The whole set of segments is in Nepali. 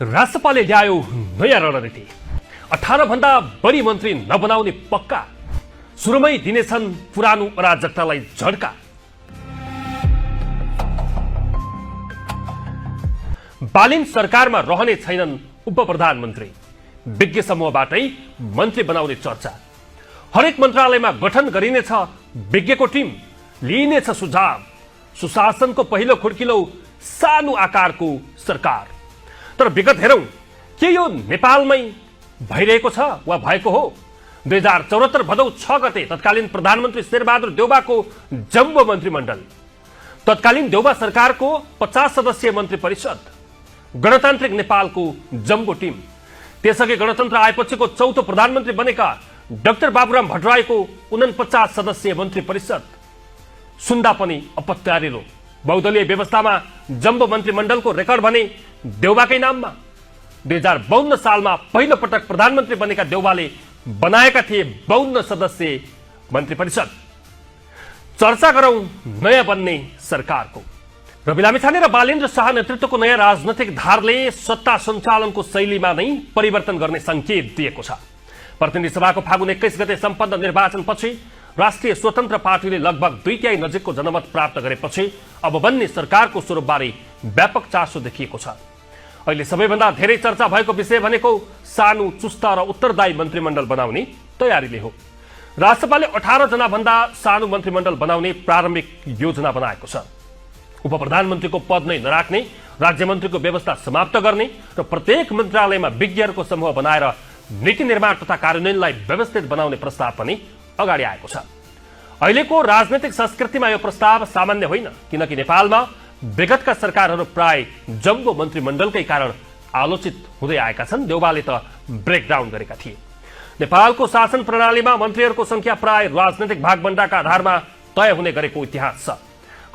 राष्ट्रपालले ल्यायो नयाँ रणनीति। 18 भन्दा बढी मन्त्री नबनाउने पक्का, सुरुमै दिनेछन् पुरानो अराजकतालाई झड्का। बालिन सरकारमा रहने छैनन् उप प्रधानमन्त्री, विज्ञ समूहबाटै मन्त्री बनाउने चर्चा। हरेक मन्त्रालयमा गठन गरिनेछ विज्ञको टिम, लिइनेछ सुझाव। सुशासनको पहिलो खुड्किलो सानो आकारको सरकार। तर विगत हेरौं, के यो नेपालमै भइरहेको छ वा भएको हो? 2074 भदौ 6 गते तत्कालीन प्रधानमन्त्री शेरबहादुर देउबाको जम्बो मन्त्रीमण्डल, तत्कालीन देउबा सरकारको 50 सदस्यीय मन्त्री परिषद, गणतान्त्रिक नेपालको जम्बो टिम, त्यसअघि गणतन्त्र आएपछिको चौथो प्रधानमन्त्री बनेका डाक्टर बाबुराम भट्टराईको 49 सदस्यीय मन्त्री परिषद, सुन्दा पनि अपत्यारिलो बहुदलीय व्यवस्थामा जम्बो मन्त्रीमण्डलको रेकर्ड भने देउबाकै नाममा। 2052 सालमा पहिलो पटक प्रधानमन्त्री बनेका देउबाले बनाएका थिए 52 सदस्यीय मन्त्री परिषद। चर्चा गरौं नयाँ बन्ने सरकारको। रवि लामिछाने र बालेन्द्र शाह नेतृत्वको नयाँ राजनैतिक धारले सत्ता सञ्चालनको शैलीमा नै परिवर्तन गर्ने संकेत दिएको छ। प्रतिनिधि सभाको फागुन 21 गते सम्पन्न निर्वाचनपछि राष्ट्रिय स्वतन्त्र पार्टीले लगभग 2/3 नजिकको जनमत प्राप्त गरेपछि अब बन्ने सरकारको स्वरूपबारे व्यापक चासो देखिएको छ। अहिले सबैभन्दा धेरै चर्चा भएको विषय भनेको सानो, चुस्त र उत्तरदायी मन्त्रीमण्डल बनाउने तयारीले हो। राष्ट्रपालले 18 जना भन्दा सानो मन्त्रीमण्डल बनाउने प्रारम्भिक योजना बनाएको छ। उप प्रधानमन्त्रीको पद नै नराख्ने, राज्य मन्त्रीको व्यवस्था समाप्त गर्ने र प्रत्येक मन्त्रालयमा विज्ञहरूको समूह बनाएर नीति निर्माण तथा कार्यान्वयनलाई व्यवस्थित बनाउने प्रस्ताव पनि अगाडि आएको छ। अहिलेको राजनैतिक संस्कृतिमा यो प्रस्ताव सामान्य होइन, किनकि नेपालमा विगतका सरकारहरू प्राय जम्बो मन्त्रीमण्डलकै कारण आलोचित हुँदै आएका छन्। देउबाले त ब्रेकडाउन गरेका थिए। नेपालको शासन प्रणालीमा मन्त्रीहरूको संख्या प्राय राजनैतिक भागबण्डाका आधारमा तय हुने गरेको इतिहास छ।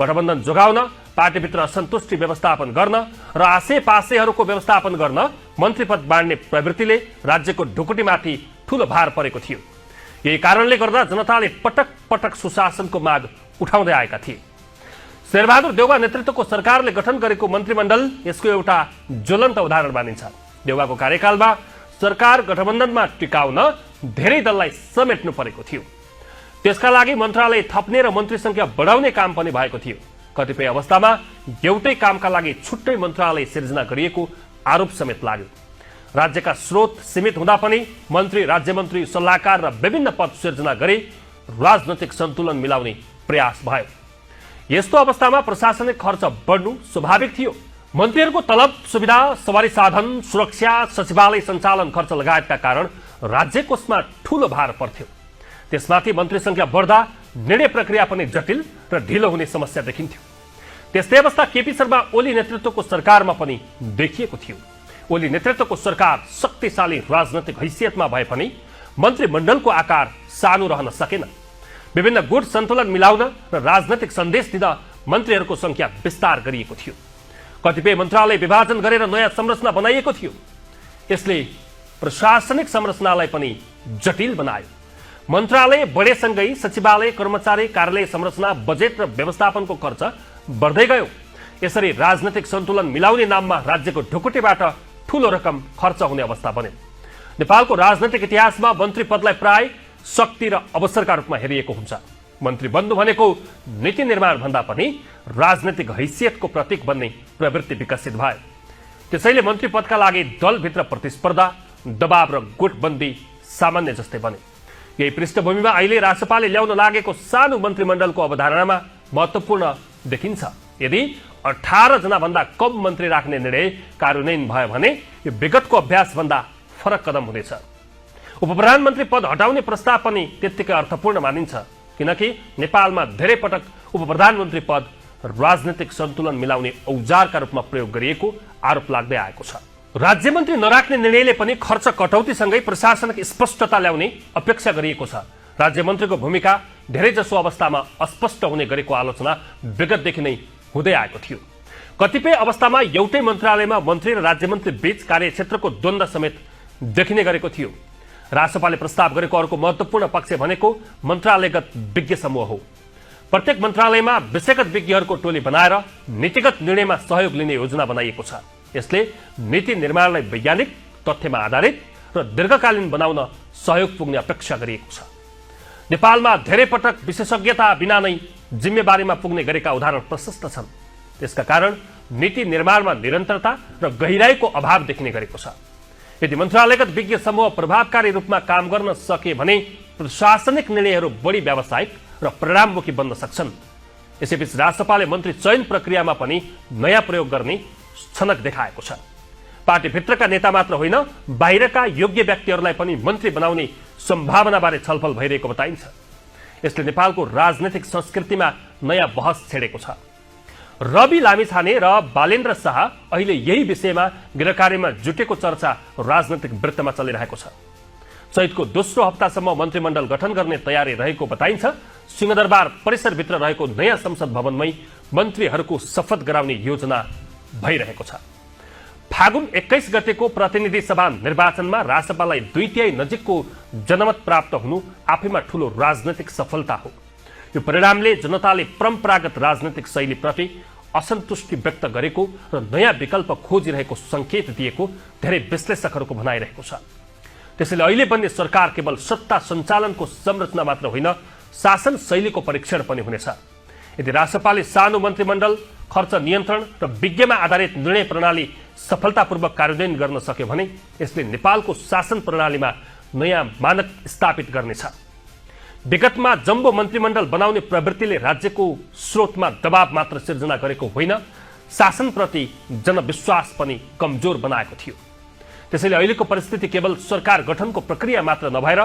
गठबन्धन जोगाउन, पार्टीभित्र असन्तुष्टि व्यवस्थापन गर्न र आसेपासेहरूको व्यवस्थापन गर्न मन्त्रीपद बाँड्ने प्रवृत्तिले राज्यको ढुकुटीमाथि ठूलो भार परेको थियो। यही कारणले गर्दा जनताले पटक पटक सुशासनको माग उठाउँदै आएका थिए। शेरबहादुर देउबा नेतृत्वको सरकारले गठन गरेको मन्त्रीमण्डल यसको एउटा ज्वलन्त उदाहरण मानिन्छ। देउबाको कार्यकालमा सरकार गठबन्धनमा टिकाउन धेरै दललाई समेट्नु परेको थियो। त्यसका लागि मन्त्रालय थप्ने र मन्त्री संख्या बढाउने काम पनि भएको थियो। कतिपय अवस्थामा एउटै कामका लागि छुट्टै मन्त्रालय सिर्जना गरिएको आरोप समेत लाग्यो। राज्यका स्रोत सीमित हुँदा पनि मन्त्री, राज्यमन्त्री, सल्लाहकार र विभिन्न पद सिर्जना गरी राजनैतिक सन्तुलन मिलाउने प्रयास भयो। यस्तो अवस्थामा प्रशासनिक खर्च बढ्नु स्वाभाविक थियो। मन्त्रीहरूको तलब, सुविधा, सवारी साधन, सुरक्षा, सचिवालय सञ्चालन खर्च लगायतका कारण राज्य कोषमा ठूलो भार पर्थ्यो। त्यसमाथि मन्त्री संख्या बढ्दा निर्णय प्रक्रिया पनि जटिल र ढिलो हुने समस्या देखिन्थ्यो। त्यस्तै अवस्था केपी शर्मा ओली नेतृत्वको सरकारमा पनि देखिएको थियो। ओली नेतृत्वको सरकार शक्तिशाली राजनैतिक हैसियतमा भए पनि मन्त्रीमण्डलको आकार सानो रहन सकेन। विभिन्न गुट सन्तुलन मिलाउन र राजनैतिक सन्देश दिँदा मन्त्रीहरूको संख्या विस्तार गरिएको थियो। कतिपय मन्त्रालय विभाजन गरेर नयाँ संरचना बनाइएको थियो। यसले प्रशासनिक संरचनालाई पनि जटिल बनायो। मन्त्रालय बढेसँगै सचिवालय, कर्मचारी, कार्यालय संरचना, बजेट र व्यवस्थापनको खर्च बढ्दै गयो। यसरी राजनैतिक सन्तुलन मिलाउने नाममा राज्यको ढुकुटीबाट ठूलो रकम खर्च हुने अवस्था बन्यो। नेपालको राजनैतिक इतिहासमा मन्त्री पदलाई प्राय शक्ति र अवसरका रूपमा हेरिएको हुन्छ। मन्त्री बन्नु भनेको नीति निर्माण भन्दा पनि राजनैतिक हैसियतको प्रतीक बन्ने प्रवृत्ति विकसित भयो। त्यसैले मन्त्री पदका लागि दलभित्र प्रतिस्पर्धा, दबाव र गुटबन्दी सामान्य जस्तै बने। यही पृष्ठभूमिमा अहिले राष्ट्रपालले ल्याउन लागेको सानो मन्त्रीमण्डलको अवधारणामा महत्त्वपूर्ण देखिन्छ। यदि 18 जना भन्दा कम मन्त्री राख्ने निर्णय कार्यान्वयन भयो भने यो विगतको अभ्यास भन्दा फरक कदम हुनेछ। उप प्रधानमन्त्री पद हटाउने प्रस्ताव पनि त्यत्तिकै अर्थपूर्ण मानिन्छ, किनकि नेपालमा धेरै पटक उप प्रधानमन्त्री पद राजनैतिक सन्तुलन मिलाउने औजारका रूपमा प्रयोग गरिएको आरोप लाग्दै आएको छ। राज्यमन्त्री नराख्ने निर्णयले पनि खर्च कटौतीसँगै प्रशासनिक स्पष्टता ल्याउने अपेक्षा गरिएको छ। राज्यमन्त्रीको भूमिका धेरैजसो अवस्थामा अस्पष्ट हुने गरेको आलोचना विगतदेखि नै हुँदै आएको थियो। कतिपय अवस्थामा एउटै मन्त्रालयमा मन्त्री र राज्यमन्त्री बीच कार्यक्षेत्रको द्वन्द्व समेत देखिने गरेको थियो। राष्ट्रपालले प्रस्ताव गरेको अर्को महत्त्वपूर्ण पक्ष भनेको मन्त्रालयगत विज्ञ समूह हो। प्रत्येक मन्त्रालयमा विषयगत विज्ञहरूको टोली बनाएर नीतिगत निर्णयमा सहयोग लिने योजना बनाइएको छ। यसले नीति निर्माणलाई वैज्ञानिक तथ्यमा आधारित र दीर्घकालीन बनाउन सहयोग पुग्ने अपेक्षा गरिएको छ। नेपालमा धेरै पटक विशेषज्ञता बिना नै जिम्मेवारीमा पुग्ने गरेका उदाहरण प्रशस्त छन्। त्यसका कारण नीति निर्माणमा निरन्तरता र गहिराईको अभाव देखिने गरेको छ। यदि मन्त्रालयगत विज्ञ समूह प्रभावकारी रूपमा काम गर्न सके भने प्रशासनिक निर्णयहरू बढी व्यावसायिक र परिणाममुखी बन्न सक्छन्। यसैबीच राष्ट्रपाले मन्त्री चयन प्रक्रियामा पनि नयाँ प्रयोग गर्ने छनक देखाएको छ। पार्टीभित्रका नेता मात्र होइन, बाहिरका योग्य व्यक्तिहरूलाई पनि मन्त्री बनाउने सम्भावनाबारे छलफल भइरहेको बताइन्छ। यसले नेपालको राजनैतिक संस्कृतिमा नयाँ बहस छेडेको छ। रवि लामिछाने र बालेन्द्र शाह अहिले यही विषयमा गृहकार्यमा जुटेको चर्चा राजनैतिक वृत्तमा चलिरहेको छ। चैतको दोस्रो हप्तासम्म मन्त्रीमण्डल गठन गर्ने तयारी रहेको बताइन्छ। सिंहदरबार परिसरभित्र रहेको नयाँ संसद भवनमै मन्त्रीहरूको शपथ गराउने योजना भइरहेको छ। फागुन 21 गतेको प्रतिनिधि सभा निर्वाचनमा राष्ट्रपालाई 2/3 नजिकको जनमत प्राप्त हुनु आफैमा ठूलो राजनैतिक सफलता हो। यो परिणामले जनताले परम्परागत राजनैतिक शैलीप्रति असन्तुष्टि व्यक्त गरेको र नयाँ विकल्प खोजिरहेको संकेत दिएको धेरै विश्लेषकहरूको भनाइरहेको छ। त्यसैले अहिले बन्ने सरकार केवल सत्ता सञ्चालनको संरचना मात्र होइन, शासन शैलीको परीक्षण पनि हुनेछ। यदि राष्ट्रपाले सानो मन्त्रीमण्डल, खर्च नियन्त्रण र विज्ञमा आधारित निर्णय प्रणाली सफलतापूर्वक कार्यान्वयन गर्न सक्यो भने यसले नेपालको शासन प्रणालीमा नयाँ मानक स्थापित गर्नेछ। विगतमा जम्बो मन्त्रीमण्डल बनाउने प्रवृत्तिले राज्यको स्रोतमा दबाव मात्र सिर्जना गरेको होइन, शासनप्रति जनविश्वास पनि कमजोर बनाएको थियो। त्यसैले अहिलेको परिस्थिति केवल सरकार गठनको प्रक्रिया मात्र नभएर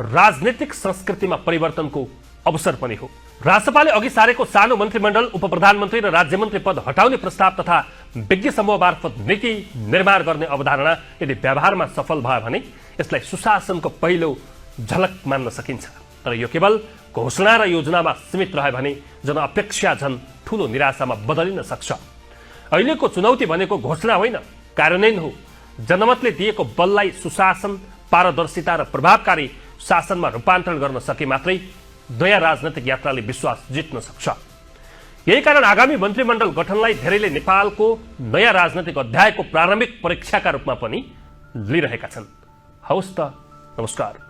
राजनीतिक संस्कृतिमा परिवर्तनको अवसर पनि हो। राष्ट्रपाले अघि सारेको सानो मन्त्रीमण्डल, उपप्रधानमन्त्री र राज्यमन्त्री पद हटाउने प्रस्ताव तथा विज्ञ समूह मार्फत नीति निर्माण गर्ने अवधारणा यदि व्यवहारमा सफल भयो भने यसलाई सुशासनको पहिलो झलक मान्न सकिन्छ। तर यो केवल घोषणा र योजनामा सीमित रह्यो भने जनअपेक्षा झन ठूलो निराशामा बदलिन सक्छ। अहिलेको चुनौती भनेको घोषणा होइन, कार्यान्वयन हो। जनमतले दिएको बललाई सुशासन, पारदर्शिता र प्रभावकारी शासनमा रूपान्तरण गर्न सके मात्रै नयाँ राजनैतिक यात्राले विश्वास जित्न सक्छ। यही कारण आगामी मन्त्रीमण्डल गठनलाई धेरैले नेपालको नयाँ राजनैतिक अध्यायको प्रारम्भिक परीक्षाका रूपमा पनि लिइरहेका छन्। हवस् त, नमस्कार।